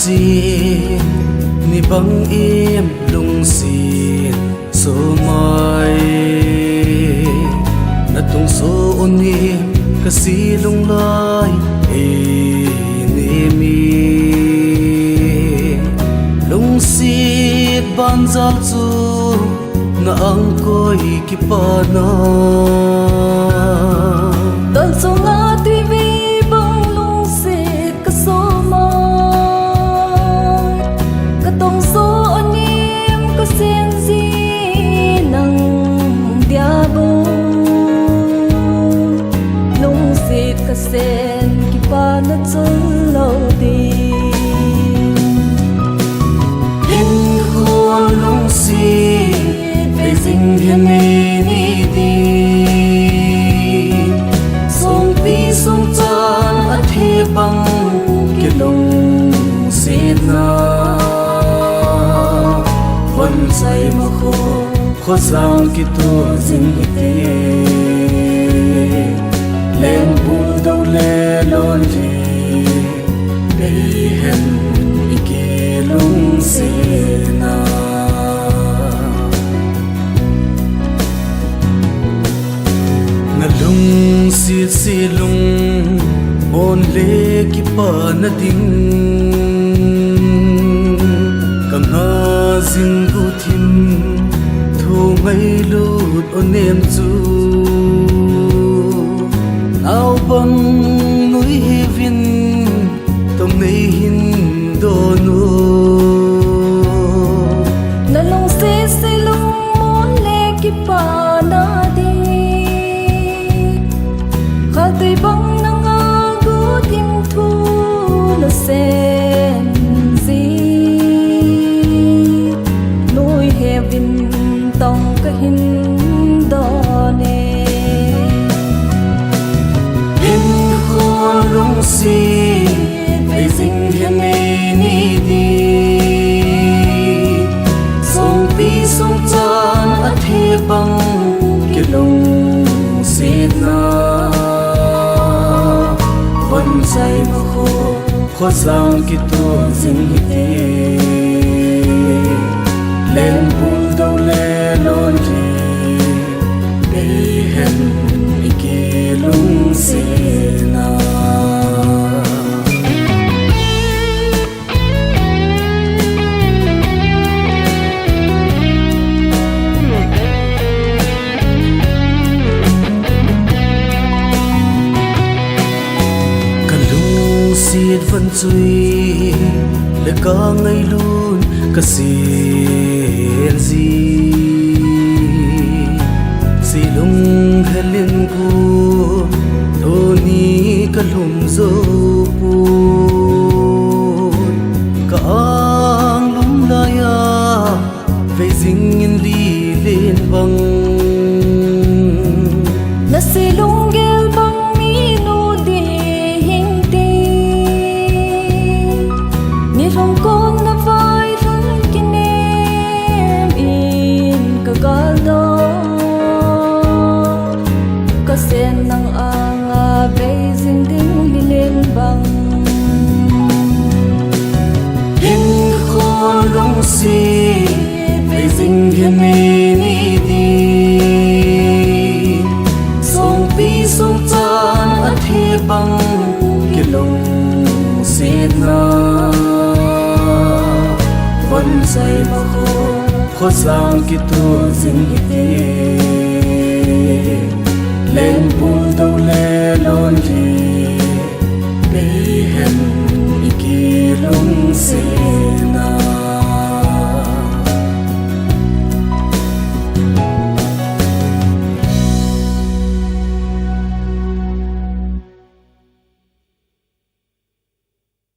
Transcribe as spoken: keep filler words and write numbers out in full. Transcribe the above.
Lungset ni bang em lungset somai. Na tungso onem kasi lunglai e nemi. Lungset banjal chu na angkoi kipana. Tol chunga tuivei bang lungset kasomai. Katungso onem kasen ji nang dia bou. Lungset kasen kipana chun lou ding. Hinkho lungset, Beijing hin eini ding. Songpi songchan athe bang kilungsetna. Von chai ma kho, khosang kitu jing hite. Leng bul dou le lon le. Kei hen i kilungsetna. Na lungset se lungmon le kipana ding. Ka ngah jing bu thim thu ngailut onem chu. Naobang nuiheuvin tong nei hin don u. Na lungset se lungmon le kipana ding. Khatui bang nanga gutim thu nasen ji. Nuiheuvin tong kahin don e. Hinkho lungset, Beijing hin eini ding. Songpi songchan athe bang kilungsetna. Von chai ma kho, khosang kitu jing hite. Leng bul dou le lon le. Kei hen i kilungsetna. Ka lungset van chui le ka ngailun ka sen ji. Silung helin ku tuni ka lhum jou poi. Ka anglum laiya Beijing in lilen bang. Na silung gel bang minu ding hinte. Ni lhum kon na vai lhun kinem in ka gal doh. Ka sen nang anga Beijing ding lilen bang. Hinkho lungset, Beijing hin eini ding. Songpi songchan athe bang kilungsetna. Von chai ma kho, khosang kitu jing hite. Leng bul dou le lon le. Kei hen i kilungsetna.